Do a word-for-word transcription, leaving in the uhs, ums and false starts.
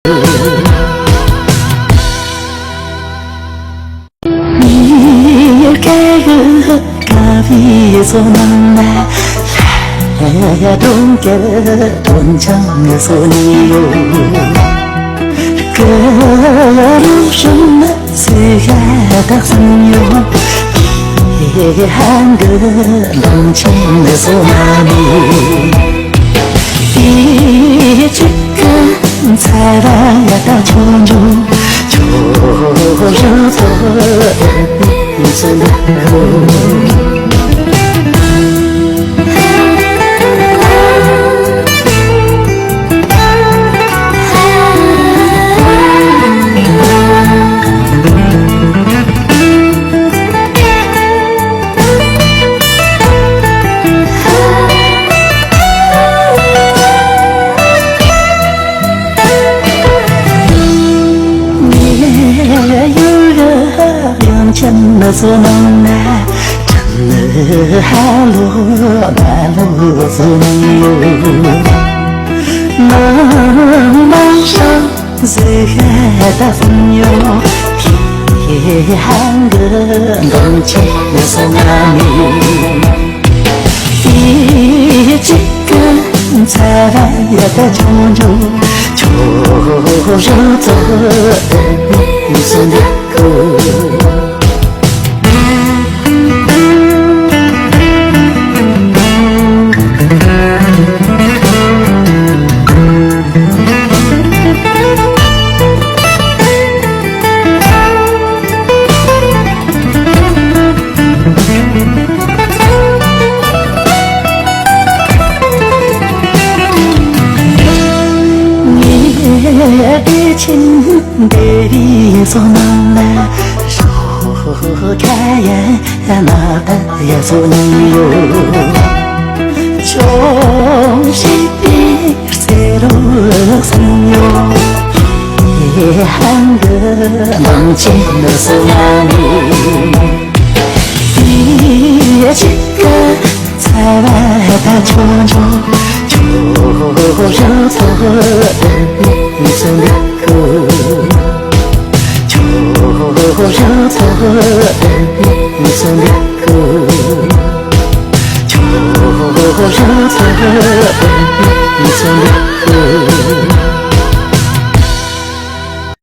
ཉིན་དཀར་གྱི་དཀར་བའི་བསོད་ནམས་ལ། སྒྲོལ་དཀར་སྒྲོལ་ལྗང་བསོད་ནམས་ཡོད། སྐུ་རུ་བྱུང་ན་སུ་ཡ་དག་སུན་ཡོད། ཧང་གི་ལུང་ཆེན་བསོད་ནམས་ཡོད། དེ་གཅིག་གི་ཚ་བ་ཡ་དག་ཆོས་འབྱུང་ཆོས་རབ་ཚོགས་ཨེ་པི་སུ་ལ་ཁུ། ཡུལ་ཡང་ཆེན་བསོད་ནམས་ན། ཧ་ལོ་ན་ལོ་བསོད་ནམས་ཡོད། ནང་མ་ཤང་ཟེ་ཧ་ད་སུན་ཡོད། ཧེ་ཧང་གི་འདོམ་ཆེ་བསོད་ནམས་ཡོད། དེ་གཅིག་གི་ཚ་བ་ཡ་ད་ཆུང་ཆུང་ཆུང་ཆུང་ཚོ་ཨེ་པི་སུ་འདི་ཁུ། ངའི་བདེ་ཆེན་བདེ་བའི་བསོད་ནམས་ལ། ཁ་ཡ་ན་ད་ཡ་བསོད་ནམས་ཡོད། ཆོས་ཤིག་པའི་རྩེ་རུ་སུན་ཡོད། ཧང་གི་མང་ཆེན་བསོད་ནམས་ཡོད། དེ་གཅིག་གི་ཚ་བ་ད་ཆོས་འབྱུང་ཆོས་རབ་ཚོགས་ཨེ་པི་སུ་འདི་ཁུ། ཆོས་རབ་ཚོགས་ཨེ་པི་སུ་འདི་ཁུ། ཆོས་རབ་ཚོགས་ཨེ་པི་སུ་འདི་